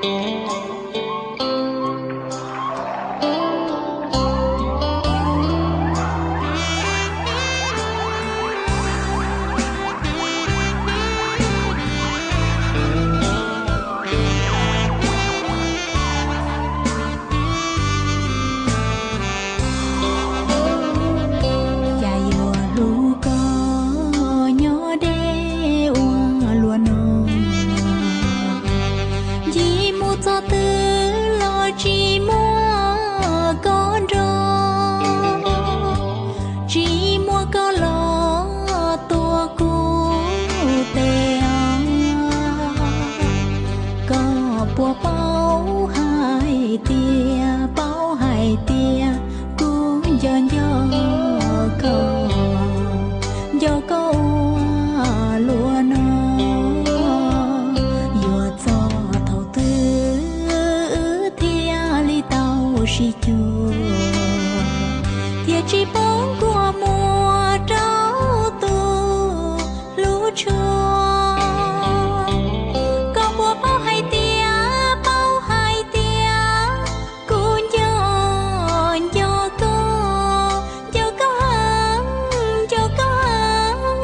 Cas yuav hlub koj nyob deb ua luaj no, ncig mus txog twg los tsis muaj koj nrog, tsis muaj koj los tua kuv tes os. Koj puas paub hais tias, paub hais tias kuv nco nco koj, nco koj ua luaj no. Yuav txog thaum twg wb thiaj li tau sib cuag, thiaj tsis poob kua muag rau tus hlub tshua. Koj puas paub hais tias, paub hais tias kuv nco, nco koj, nco koj heev, nco koj heev,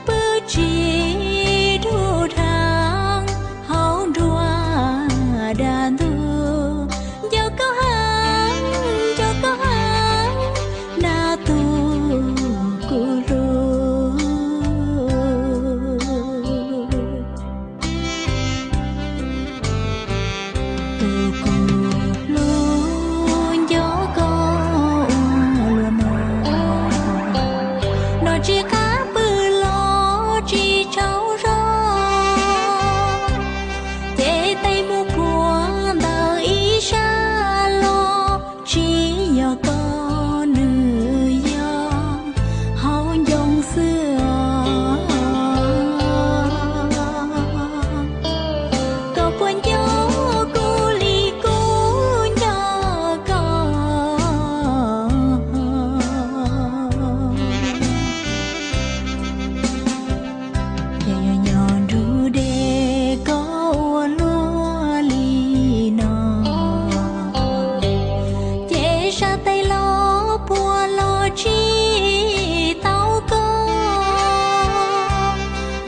pw tsis dub dheev hauv nruab dab ntub. Nco koj heev, nco koj heev, na tus kuv hlub. Tus kuv hlub nco koj ua luaj no, no tsis qab pw los tsis tsaug zog, ces tes mus puag ntawm ib sab los tsis yog koj, nws yog hauv ncoo xwb os. Koj puas nco kuv li kuv nco koj? Ces yog nyob nrug deb koj ua luaj li no, ces sab tes los puag los tsis tau koj.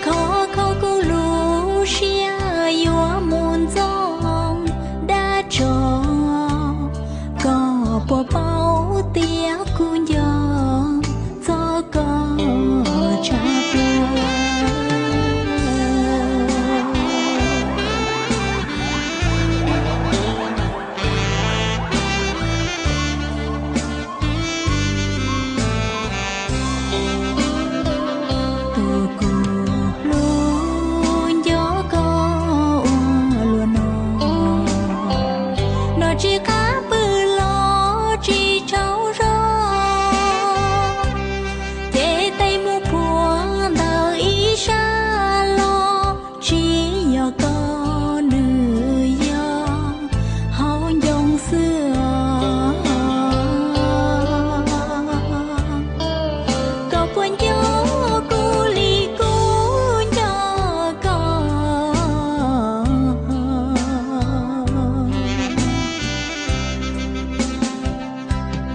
Khov kho kuv lub siab yuav mus ntxoov dab tso. Koj puas paub tias kuv nco txog koj tshaj plaws? Tus kuv hlub nco koj ua luaj no, no tsis qab pw los tsis tsaug zog, ces tes mus puag ntawm ib sab los tsis yog koj, nws yog hauv ncoo xwb os. Koj puas nco kuv li kuv nco koj?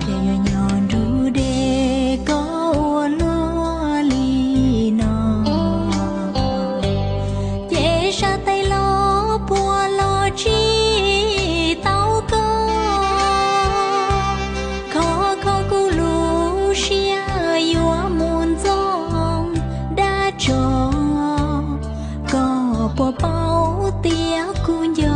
Ces yog nyob nrug deb koj ua luaj li no, ces sab tes los puag los tsis tau koj. Khov kho kuv lub siab yuav mus ntxoov dab tso. Koj puas paub tias kuv nco